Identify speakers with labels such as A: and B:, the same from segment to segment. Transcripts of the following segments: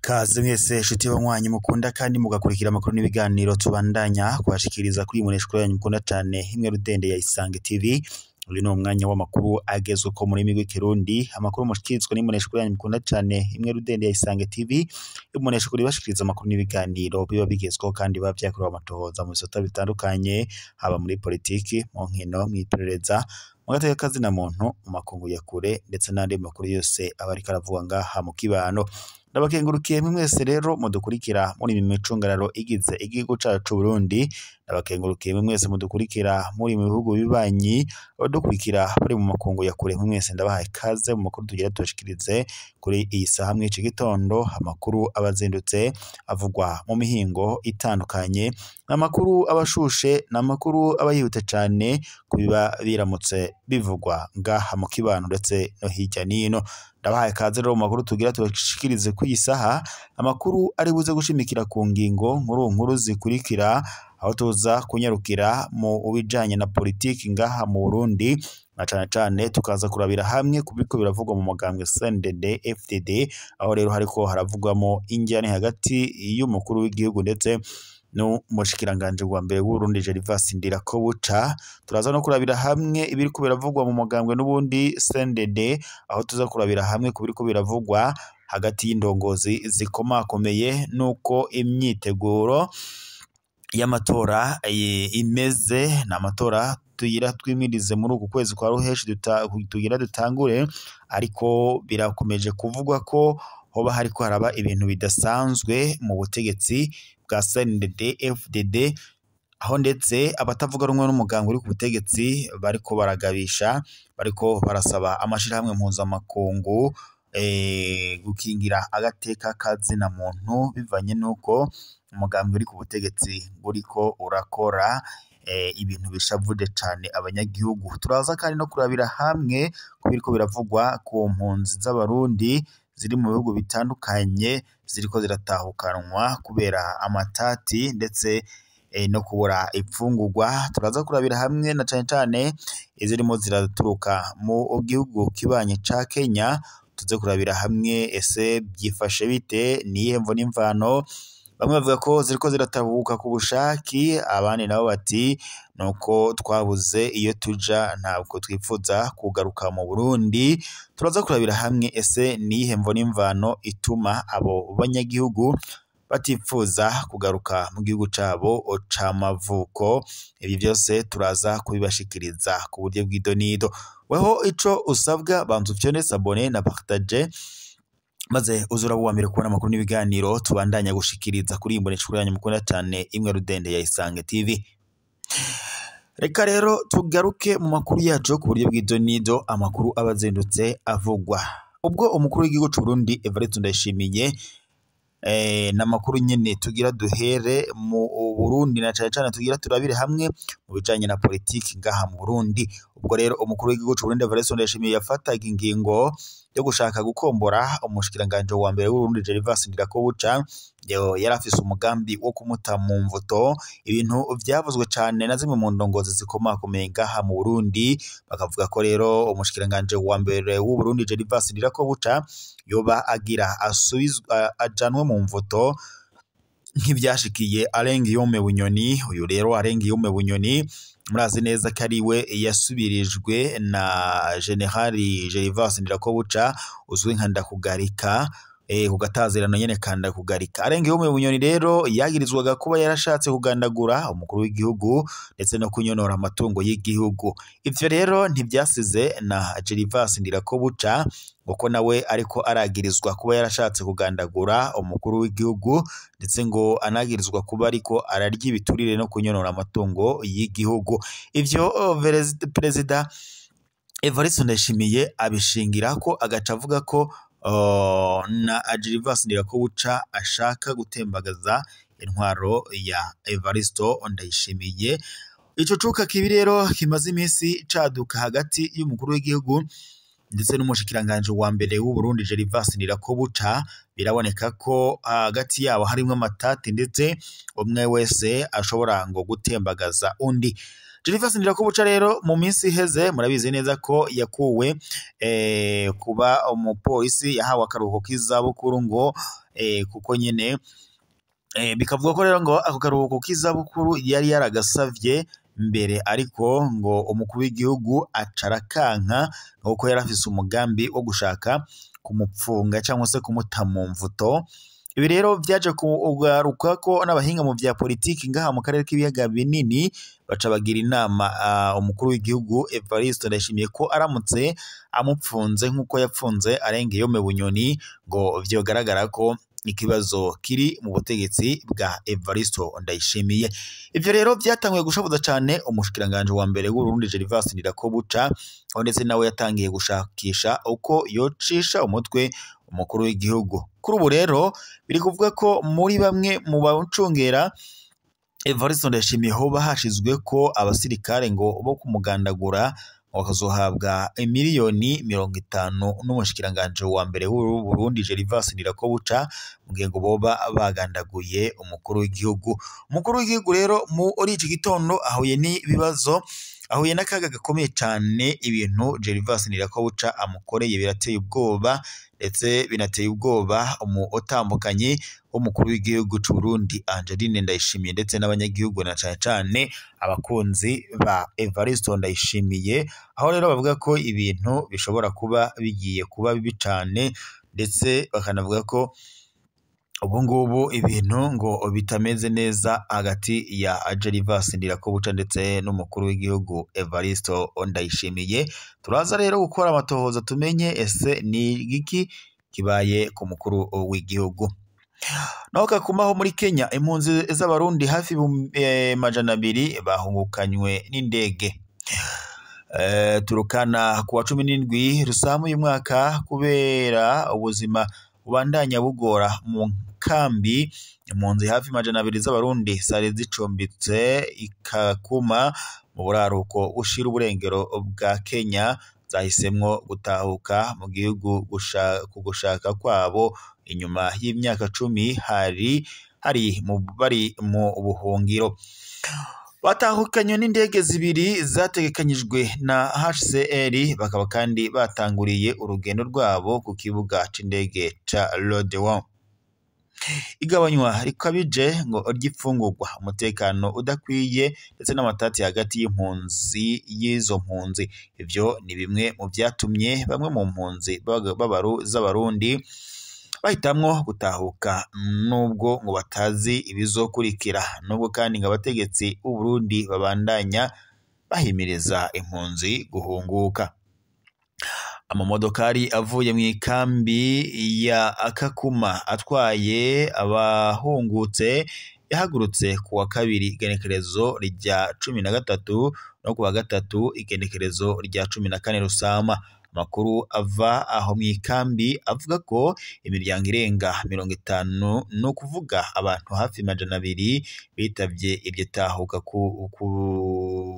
A: Kaze mwese nshuti banywanyi mukunda kandi mugakurikira amakuru n'ibiganiro tubandanya kubashikiriza kuri iyi yanyu mukunda cane imwe rudende ya Isange TV. Uyu ni umwanya w'amakuru agezweko mu rurimi rw'ikirundi, amakuru mushikirizwa n'imboneshakure yanyu mukunda cane imwe rudende ya Isange TV. Imboneshakure ibashikiriza amakuru n'ibiganiro biba bigezweho kandi biba vyakorewe amatohoza mu bisata bitandukanye, haba muri politiki, mu nkino, mw'iperereza, mu gateka kazina muntu, mu makungu ya kure ndetse n'andi makuru yose aba ariko aravugwa ngaha mu kibano. Ndabakengurukiye mwese rero mudukurikira muri iyi micungararo igize igihugu cacu c'Uburundi. Ndabakengurukiye mwese mudukurikira muri mu bihugu bibanyi, abadukurikira bari mu makungu ya kure, mwese ndabahaye ikaze mu makuru tugira tubashikirize kuri iyi saha mw'ici gitondo. Amakuru aba azindutse avugwa mu mihingo itandukanye, n'amakuru aba ashushe, n'amakuru aba yihuta cane ku biba biramutse bivugwa ngaha mu kibano ndetse no hirya n'ino. Ndabahaye ikaze rero mu makuru tugira tubashikirize kuri iyi saha, amakuru ari buze gushimikira ku ngingo nkuru nkuru zikurikira, aho tuza kunyarukira mu bijanye na politiki ngaha mu Burundi, na cane cane tukaza kurabira hamwe ku biriko biravugwa mu mugambwe CNDD FDD, aho rero hariko haravugwamo injyane hagati y'umukuru w'igihugu ndetse n'umushikiranganji wa mbere w'Uburundi Gervais Ndirakobuca. Turaza no kurabira hamwe ibiriko biravugwa mu mugambwe n'ubundi CNDD, aho tuza kurabira hamwe ku biriko biravugwa hagati y'indongozi zikomakomeye nuko imyiteguro y'amatora imeze. Ni amatora tugira twimirize muri uku kwezi kwa ruheshi tugira dutangure, ariko birakomeje kuvugwa ko hoba hariko haraba ibintu bidasanzwe mu butegetsi bwa CNDD FDD, aho ndetse abatavuga rumwe n'umuganga uri ku butegetsi bariko baragabisha, bariko barasaba amashirahamwe mpuzamakungu gukingira agateka kazina muntu, bivanye nuko umugambi uri ku butegetsi buriko urakora ibintu bishavuje cane abanyagihugu. Turaza kandi no kurabira hamwe ku biriko biravugwa ku mpunzi z'abarundi ziri mu bihugu bitandukanye ziriko ziratahukanwa kubera amatati ndetse no kubura imfungurwa. Turaza kurabira hamwe na cane cane izirimo ziraturuka mu gihugu kibanye ca Kenya, tuze kurabira hamwe ese byifashe bite, niyihe mvo n'imvano. Bamwe bavuga ko ziriko ziratahuka ku bushaki, abandi nabo bati nuko twabuze iyo tuja, ntabwo twifuza kugaruka mu Burundi. Turaza kurabira hamwe ese niyihe mvo n'imvano ituma abo banyagihugu batifuza kugaruka mu gihugu cabo c'amavuko. Ibi vyose turaza kubibashikiriza ku buryo bw'idonido. Weho ico usabwa, banza ufyonde s'abonner na partage, maze uzura uwa mbere kubona amakuru n'ibiganiro tubandanya gushikiriza kuri iyi mboneshakure yanyu mukunda cane imwe rudende ya Isange TV. Reka rero tugaruke mu makuru yacu ku buryo bw'idonido, amakuru aba azindutse avugwa ubwo umukuru w'igihugu c'Uburundi Evariste Ndayishimiye. N'amakuru nyene tugira duhere mu Burundi, na cane cane tugira turabire hamwe mu bijanye na politiki ngaha mu Burundi. Ubwo rero umukuru w'igihugu c'Uburundi Evariste Ndayishimiye yafataga ingingo yo gushaka gukombora umushikiranganji wa mbere w'Uburundi Gervais Ndirakobuca, yari afise umugambi wo kumuta mu mvuto, ibintu vyavuzwe cane na zimwe mu ndongozi zikomakomeye ngaha mu Burundi, bakavuga ko rero umushikiranganji wa mbere w'Uburundi Gervais Ndirakobuca yoba agira asubizwa, ajanwe mu mvuto nk'ivyashikiye Alain Guillaume Bunyoni. Uyu rero Alain Guillaume Bunyoni murazi neza ko ariwe yasubirijwe na General Gervais Ndirakobuca uzwi nka Ndakugarika, ku gatazirano nyene ka Ndakugarika. Alain Guillaume Bunyoni rero yagirizwaga kuba yarashatse kugandagura umukuru w'igihugu ndetse no kunyonora amatungo y'igihugu. Ivyo rero ntivyasize na Gervais Ndirakobuca, kuko nawe ariko aragirizwa kuba yarashatse kugandagura umukuru w'igihugu, ndetse ngo anagirizwa kuba ariko ararya ibiturire no kunyonora amatungo y'igihugu. Ivyo Perezida Evariste Ndayishimiye abishingira ko agaca avuga ko na Gervais Ndirakobuca ashaka gutembagaza intwaro ya Evariste Ndayishimiye. Ico cuka kibi rero kimaze iminsi caduka hagati y'umukuru w'igihugu ndetse n'umushikiranganji wa mbere w'Uburundi Gervais Ndirakobuca, biraboneka ko hagati yabo harimwo amatati ndetse umwe wese ashobora ngo gutembagaza undi. Gervas Ndirakobuca rero mu minsi iheze murabizi neza ko yakuwe kuba umupolisi, yahawe akaruhuko k'izabukuru ngo kuko nyene bikavuga ko rero ngo ako karuhuko k'izabukuru yari yaragasavye mbere, ariko ngo umukuru w'igihugu acarakanka kuko yari afise umugambi wo gushaka kumupfunga cyangwa se kumuta mu mvuto. Ibi rero vyaje kugaruka ko n'abahinga mu vya politiki ngaha mu karere k'ibiyaga binini baca bagira inama umukuru w'igihugu Evariste Ndayishimiye ko aramutse amupfunze nk'uko yapfunze Arengeyome Bunyoni, ngo vyogaragara ko ikibazo kiri mu butegetsi bwa Evariste Ndayishimiye. Ivyo rero vyatanguye gushavuza cane umushikiranganje wa mbere w'Uburundi Gervas Ndirakobuca, aho ndetse nawe yatangiye gushakisha uko yocisha umutwe umukuru w'igihugu. Kuri ubu rero biri kuvuga ko muri bamwe mu bacungera Evariste Ndayishimiye hoba hashizwe ko abasirikare ngo bo kumugandagura bakazohabwa miliyoni 50 n'umushikiranganje wa mbere w'Uburundi Gervas Ndirakobuca, mu gihe ngo boba bagandaguye umukuru w'igihugu. Umukuru w'igihugu rero muri iki gitondo ahuye n'ibibazo, ahuye n'akaga gakomeye cane. Ibintu Gervas Ndirakobuca amukoreye birateye ubwoba, ndetse binateye ubwoba umutambukanyi w'umukuru w'igihugu c'u Burundi Angeline Ndayishimiye, ndetse n'abanyagihugu na cane cane abakunzi ba Evariste Ndayishimiye, aho rero bavuga ko ibintu bishobora kuba bigiye kuba bibi cane, ndetse bakanavuga ko ubu ngubu ibintu ngo bitameze neza hagati ya Gervas Ndirakobuca ndetse n'umukuru w'igihugu Evariste Ndayishimiye. Turaza rero gukora amatohoza tumenye ese ni igiki kibaye ku mukuru w'igihugu. Naho Kakumaho muri Kenya, impunzi z'Abarundi hafi 200 bahungukanywe n'indege. Turukana kuwa 17 Rusamu uyu mwaka, kubera ubuzima bubandanya bugora mu kambi, impunzi hafi 200 z'Abarundi zari zicumbitse ikakuma mu buraruko bushira uburengero bwa Kenya zahisemwo gutahuka mu gihugu ku gushaka kwabo inyuma y'imyaka 10 hari bari mu buhungiro. Batahukanywe n'indege zibiri zategekanyijwe na HCR, bakaba kandi batanguriye urugendo rwabo ku kibuga c'indege ca Lodwar. Igabanywa rikabije ngo ry'imfungurwa, umutekano udakwiye ndetse n'amatati hagati y'impunzi y'izo mpunzi, ivyo ni bimwe mu vyatumye bamwe mu mpunzi z'Abarundi bahitamwo gutahuka, nubwo ngo batazi ibizokurikira, nubwo kandi ngo abategetsi b'u Burundi babandanya bahimiriza impunzi guhunguka. Amamodokari avuye mu ikambi ya Kakuma atwaye abahungutse yahagurutse kuwa kabiri igenekerezo rya 13 no kuwa gatatu igenekerezo rya 14 Rusama. Amakuru ava aho mu ikambi avuga ko imiryango irenga 50, no kuvuga abantu hafi 200 bitavye iryo tahuka ku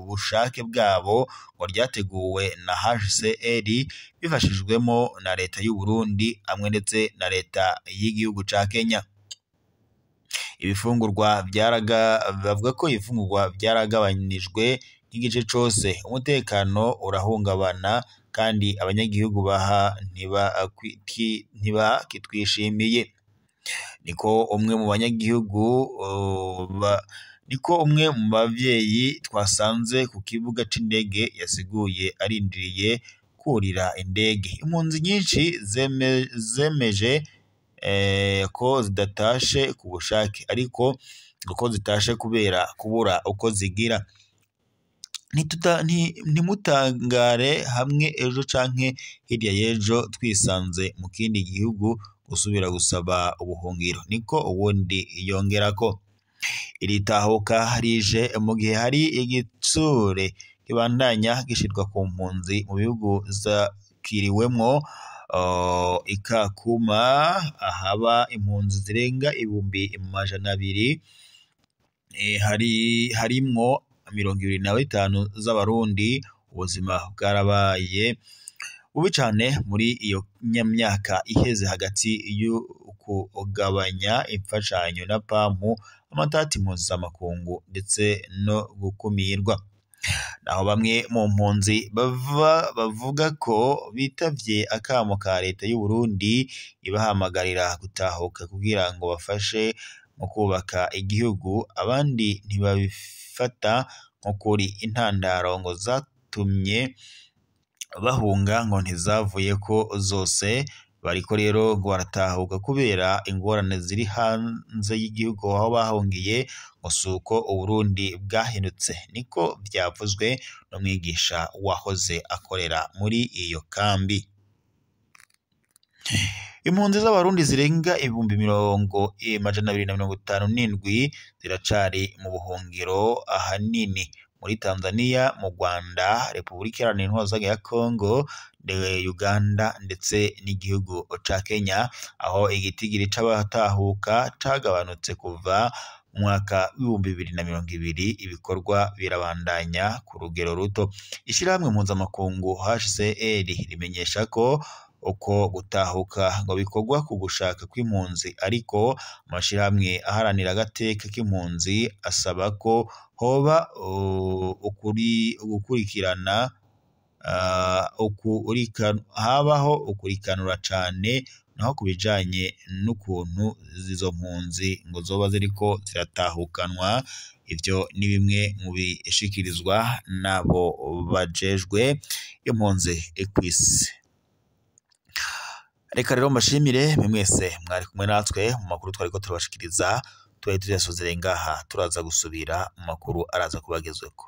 A: bushake bwabo, ngo ryateguwe na HCR bifashijwemo na leta y'u Burundi hamwe ndetse na leta y'igihugu ca Kenya. Ibifungurwa bavuga ko ibifungurwa byaragabanijwe nk'igice cose, umutekano urahungabana kandi abanyagihugu baha ntibakitwishimiye. Niko umwe mu banyagihugu niko umwe mu bavyeyi twasanze ku kibuga c'indege yasiguye arindiriye kurira indege. Impunzi nyinshi zemeje ko zidatashe ku bushake, ariko ko zitashe kubera kubura uko zigira. Ntimutangare hamwe ejo canke hirya y'ejo twisanze mu kindi gihugu gusubira gusaba ubuhungiro, niko uwundi yongerako. Iri tahuka rije mu gihe hari igitsure kibandanya gishirwa ku mpunzi mu bihugu zakiriwemwo ikakuma, ahaba impunzi zirenga 200,000, harimwo 25 z'Abarundi. Ubuzima bwarabaye bubi cane muri iyo myaka iheze hagati yo kugabanya imfashanyo na PAM, amatati mpuzamakungu ndetse no gukumirwa. Naho bamwe mu mpunzi bavuga ko bitavye akamo ka leta y'u Burundi ibahamagarira gutahuka kugira ngo bafashe mu kubaka igihugu, abandi ntibabifata nk'ukuri. Intandaro ngo zatumye bahunga ngo ntizavuyeko zose, bariko rero ngo baratahuka kubera ingorane ziri hanze y'igihugu aho bahungiye, ngo suko Uburundi bwahindutse, niko vyavuzwe n'umwigisha wahoze akorera muri iyo kambi. Impunzi z'Abarundi zirenga 257,000 ziracari mu buhungiro, ahanini muri Tanzania, mu Rwanda, Repubulika Iharanira Intwaro Rusange ya Congo, Uganda ndetse n'igihugu ca Kenya, aho igitigiri c'abatahuka cagabanutse kuva mu mwaka w'2020, ibikorwa birabandanya ku rugero ruto. Ishirahamwe mpuzamakungu HCR rimenyesha ko uko gutahuka ngo bikorwa ku gushaka kw'impunzi, ariko amashirahamwe aharanira agateka k'impunzi asaba ko hoba ugukurikirana habaho ukurikanura cane naho ku bijanye n'ukuntu izo mpunzi ngo zoba ziriko ziratahukanwa. Ivyo ni bimwe mu bishikirizwa n'abo bajejwe impunzi kw'isi. Reka rero mbashimire mwese mwari kumwe natwe mu makuru twariko turabashikiriza, tubaye tuyasozereye ngaha, turaza gusubira mu makuru araza kubagezweko.